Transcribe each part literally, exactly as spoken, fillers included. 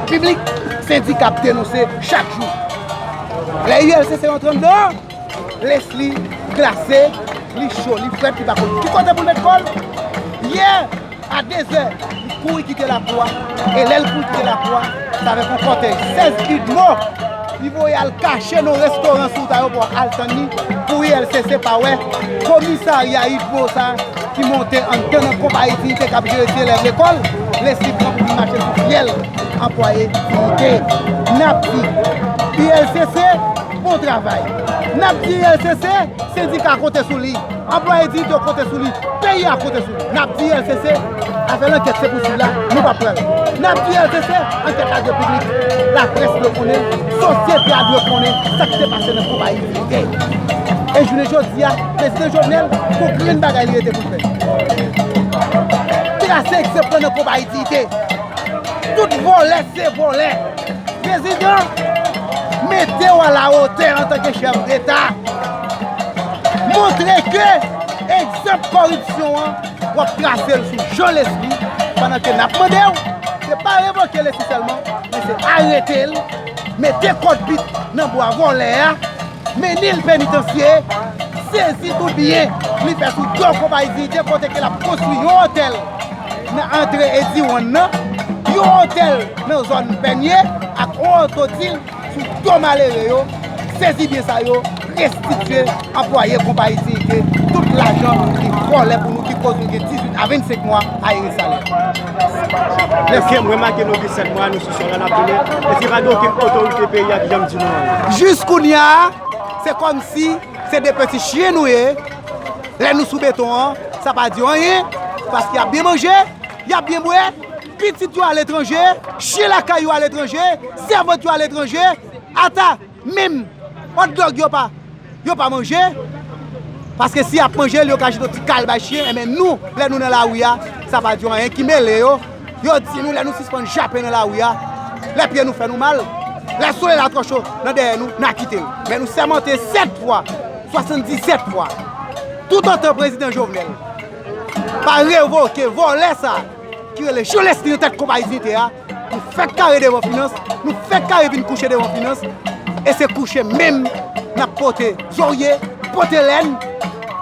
Piblik, sendika ap denonse chak jou. Lè U L C C rantre anndan, Leslie glase, li cho, li frèt, li pa konn ki kote pou l met kò l. Yè, a de zè, li kouri kite lakou a. E lè l kouri kite lakou a, se avèk yon kòtèj sèz UDMO, li voye al kache nan restoran sou wout ayewopò, al tann li, pou U L C C pa wè komisarya UDMO sa ki monte anndan nan konpayi Diyite k ap jere ti elèv lekòl, Leslie pran pou vin mache sou fyèl anplwaye Diyite. N ap di U L C C, bon travay. N ap di U L C C, sendika konte sou li, anplwaye Diyite yo konte sou li, peyi a konte sou li. N ap di U L C C, afè lankèt se pou sila, nou p ap pran l. N ap di U L C C, ankèt la dwe piblik, laprès dwe konnen, sosyete a dwe konnen sa k te pase nan konpayi Diyite. E jounen jodi a, prezidan Jovenel, gon grenn bagay li rete pou l fè. Trase egzanp lan nan konpayi Diyite. Tout vòlè se vòlè. Prezidan, mete w alawotè antanke chèf deta. Montre ke egzanp kòripsyon an, w ap trase l sou Jean Leslie, pandan ke n ap mande w, se pa revoke Leslie sèlman, men se arete l, mete kòd pit nan bwa vòlè a, mennen l penitansye, sezi tout byen li fè sou do konpayi Diyite kote ke l ap konstwi yon otèl nan antre Ediwan nan, yon otèl nan zòn Pènye ak yon oto dil sou do malere yo, sezi byen sa yo, restitye anplwaye konpayi Diyite tout lajan li vòlè pou nou ki koz nou gen dizuit a vennsenk mwa ayere salè. Ok, m remake nou gen sèt mwa nou sou sòl la, n ap tounen. E se pa gen okenn otorite peyi a ki janm di nou anyen. Jis kounye a, se kòmsi se de peti chen nou ye. Lè nou sou beton an, sa pa di anyen, paske y ap byen manje, y ap byen bwè, pitit yo aletranje, chen lakay yo aletranje, sèvant yo aletranje, ata menm hot dog yo pa, yo pa manje, paske si y ap manje l, yo ka jete yon ti kal bay chen, enben nou, lè nou nan lari a, sa pa di anyen ki mele yo, yo di nou lè nou sispann jape nan lari a, lè pye nou fè nou mal, lè solèy la twò cho nan dèyè nou, n a kite l. Men nou sèmante sèt fwa, swasanndisèt fwa, toutotan prezidan Jovenel pa revoke vòlè sa a ki rele Jean Leslie nan tèt konpayi Diyite a, nou fèk kare devan finans, nou fèk kare vin kouche devan finans, e se kouche menm n ap pote zòrye, pote lèn,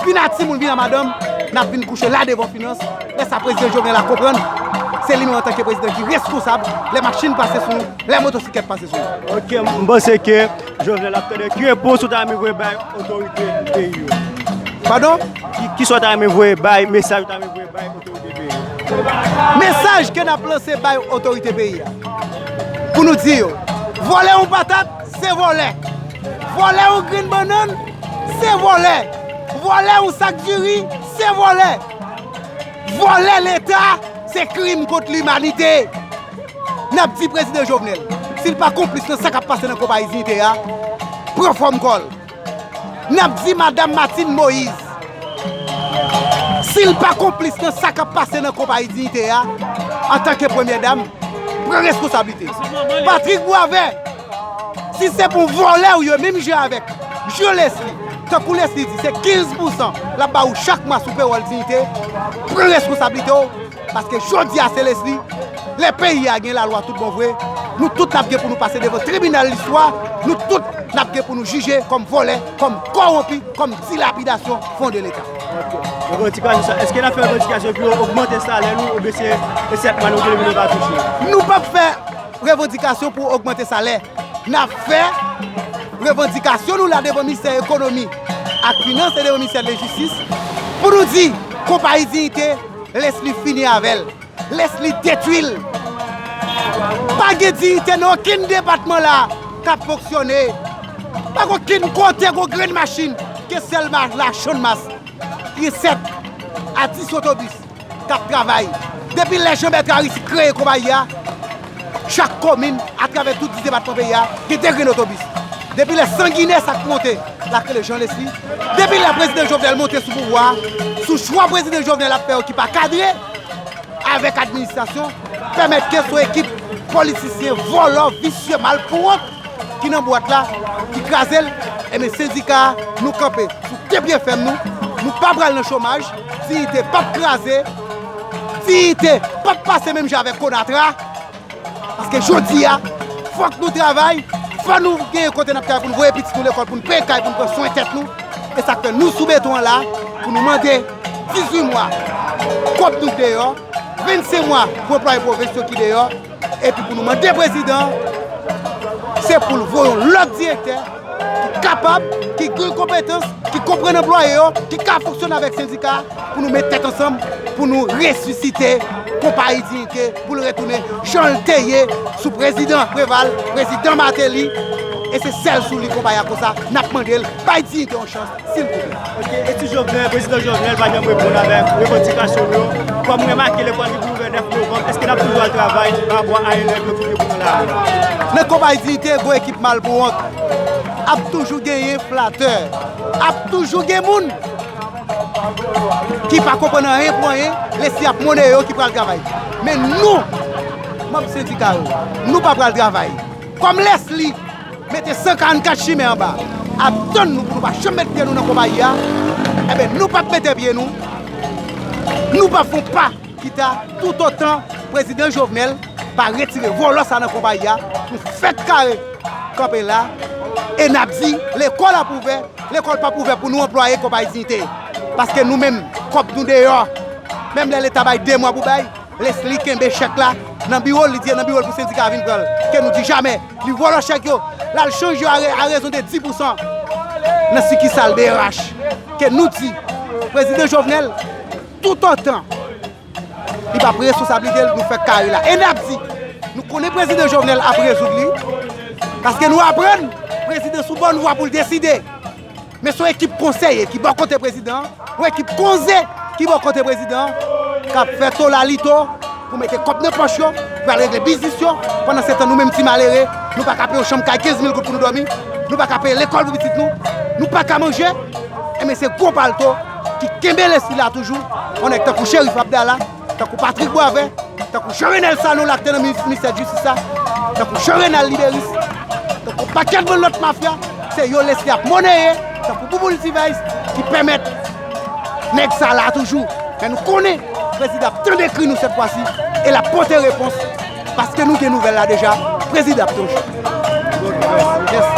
vin a timoun, vin a madanm, n ap vin kouche la devan finans. Lè sa prezidan Jovenel la konprann, se li menm antanke prezidan ki reskonsab lè machin pase sou nou, lè motosiklèt pase sou nou. Ok, m panse ke Jovenel ap tande. Ki repons ou ta renmen voye bay otorite peyi yo? Padon? Ki, ki sa w ta renmen voye bay, mesaj ou ta renmen voye bay otorite peyi yo? Mesaj ke n ap lanse bay otorite peyi a, pou nou di yo, vòlè yon patat, se vòlè. Vòlè yon grenn bannann, se vòlè. Vòlè yon sak diri, se vòlè. Vòlè Leta, se krim kont limanite. N ap di prezidan Jovenel, si l pa konplis nan sa k ap pase nan konpayi Diyite a, pran fòm kò l. N ap di madam Martine Moïse, si l pa konplis nan sa k ap pase nan konpayi Diyite a, antanke premyè dam, pran reskonsablite. Patrick Boisvert, si se pou vòlè w ye, menm jan avèk Jean Leslie, tankou Leslie di, se kenz pousan l ap ba ou chak mwa sou pewòl Diyite, pran reskonsablite w, paske jodi a se Leslie, lè peyi a gen lalwa tout bon vre, nou tout n ap gen pou nou pase devan tribinal listwa, nou tout n ap gen pou nou jije kòm vòlè, kòm kòwonpi, kòm dilapidasyon fon de Leta. Ok. Revandikasyon sa, èske n ap fè revandikasyon pou yo ogmante salè nou, oubyen se, se sèt mwa nou gen, nou pa touche? Nou p ap fè revandikasyon pou ogmante salè. N ap fè revandikasyon nou la devan ministè ekonomi ak finans e devan ministè de jistis pou nou di konpayi Diyite, Leslie fini avè l. Leslie detwi l. Pa gen diyite nan okenn depatman la k ap fonksyone. Pa gen okenn kote gon grenn machin, gen sèl ma-, la Channmas. Gen sèt a dis otobis k ap travay. Depi lè Jean Bertrand Aristide kreye konpayi a, chak komin, atravè tout dis depatman peyi a, gen de grenn otobis. Depi lè Sanginè sa k monte, l ap rele Jean Leslie. Depi lè prezidan Jovenel monte sou pouvwa a, sou chwa prezidan Jovenel ap fè yo ki pa kadre avèk administrasyon, pèmèt ke se yon ekip politisyen vòlò, visye, malpwòp ki nan bwat la, ki kraze l, ebyen sendika a, nou kanpe sou de pye fèm nou, nou pa pral nan chomaj, Diyite p ap kraze, Diyite p ap pase menm jan avèk Konatra, paske Ke jodi a, fòk nou travay, fò nou genyen kote n ap travay pou n voye pitit nou lekòl, pou n peye kay, pou n pran swen tèt nou. E sa k fè nou sou beton an la, pou nou mande dizuit mwa kòb nou k deyò, vennsenk mwa pou anplwaye pwovens yo ki deyò, epi pou nou mande prezidan, se pou l voye yon lòt direktè ki kapab, ki gen konpetans, ki konprann anplwaye yo, ki ka fonksyone avèk sendika, pou nou met tèt ansanm, pou nou resisite konpayi Diyite, pou l retounen jan l te ye sou prezidan Preval, prezidan Martelly, e se sèl sou li konpayi a konsa, n ap mande l, bay Diyite yon chans, silvouplè. Ok, e ti Jovenel, prezidan Jovenel pa janm reponn avèk revandikasyon nou yo. Kòm remake lekòl ki pou ouvè nèf novanm, èske n ap toujou al travay pa rapò a elèv yo ki vle pou nan lari? Nan konpayi Diyite, gon ekip malpouwont. Ap toujou genyen flatè. Ap toujou gen moun ki pa konprann anyen pou anyen, Leslie ap moneye yo ki pral travay. Men nou, manm sendika yo, nou pa pral travay. Kòm Leslie mete san karannkat chimè anba, ap tann nou pou nou pa janm met pye nou nan konpayi a, enben, nou p ap mete pye nou, nou p ap fè yon pa kita toutotan prezidan Jovenel pa retire vòlò sa nan konpayi a. Nou fèk kare kanpe la, e n ap di, lekòl ap ouvè, lekòl p ap ouvè pou nou anplwaye konpayi Diyite. Paske nou menm, kòb nou deyò. Menm lè Leta bay de mwa pou bay, Leslie kenbe chèk la nan biwo l, li di nan biwo l pou sendika a vin pran l. Ke nou di jamè. Li vòlò chèk yo, l al chanje yo a re-, a rezon de dis pousan nan sikisal B R H. Ke nou di, prezidan Jovenel, toutotan li p ap pran responsablite l, nou fèk kare la. E n ap di, nou konnen prezidan Jovenel ap rezoud li, paske nou aprann prezidan sou bòn vwa pou l deside. Men se yon ekip konseye ki bò kote prezidan an, yon ekip konze ki bò kote prezidan an, k ap fè tolalito pou mete kòb nan pòch yo, pou al regle biznis yo. Pandan se tan, nou menm ti malere, nou pa ka peye yon chanm kay kenz mil goud pou nou dòmi, nou pa ka peye lekòl pou pitit nou, nou pa ka manje. Enben, se gwo palto ki kenbe Leslie la toujou, yon nèg tankou Cherif Abdallah, tankou Patrick Boisvert, tankou Jean Renel Sanon la ki te nan minis-, ministè jistis la, tankou Jean Renal Liberis, tankou pakèt bann lòt mafya, se yo Leslie ap moneye, tankou Bouboul T-Vice, ki pèmèt nèg sa la toujou. Men nou konnen prezidan ap tande kri nou sèt fwa si, e l ap pote repons, paske nou gen nouvèl la deja, prezidan ap tonje. Yes.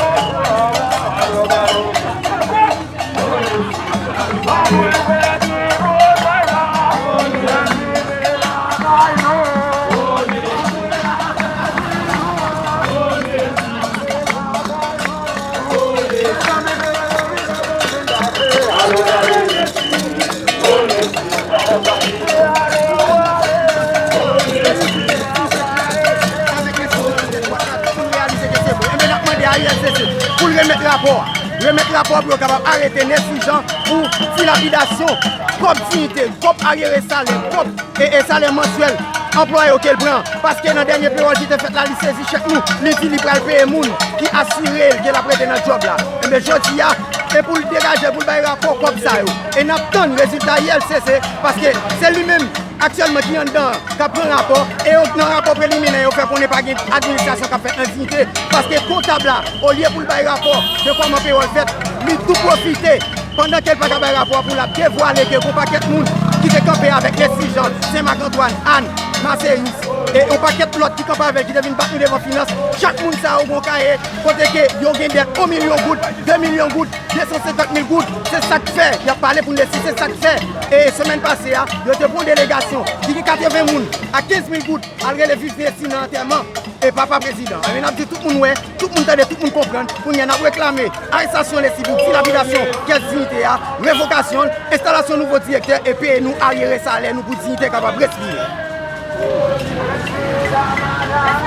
Pou l remèt rapò a. Remèt rapò pou yo kapab arete Nesly Jean pou dilapidasyon kòb diyite, kòb aryere salè, kòb e, e salè mansyèl anplwaye yo ke l pran. Paske nan dènye pewòl ki te fèt la, li sezi chèk nou, li di li pral peye moun ki asire l ke l ap rete nan djòb la. Enben, jodi a, e pou l degaje, pou l bay rapò kòb sa yo. E n ap tann rezilta I L C C, paske se li menm aktyèlman ki anndan an, k ap pran rapò, e yo, nan rapò preliminè, yo fè konnen pa gen administrasyon k ap fèt nan diyite, paske kontab la, olye pou l bay rapò de kòman pewòl fèt, li tou pwofite, pandan ke l pa ka bay rapò a, pou l ap devwale ke gon pakèt moun ki te kanpe avèk Nesly Jean, Sen Mak Antwàn, Ann, Maseyis, e yon pakèt lòt ki kanpe avè l, ki te vin bat nou devan finans. Chak moun sa yo gon kaye, kote ke yo gen dèt yon milyon goud, de milyon goud, de san senkant mil goud. Se sa k fè, y ap pale pou Nesly, se sa k fè. E semèn pase a, yo te pran yon delegasyon ki gen katreven moun a kenz mil goud al rele viv Nesly nan antèman e papa prezidan. Enben, n ap di tout moun wè, tout moun tande, tout moun konprann. Kounye a, n ap reklame arestasyon Nesly pou dilapidasyon kès diyite a, revokasyon l, enstalasyon nouvo direktè e peye nou aryere salè nou pou diyite kapab respire.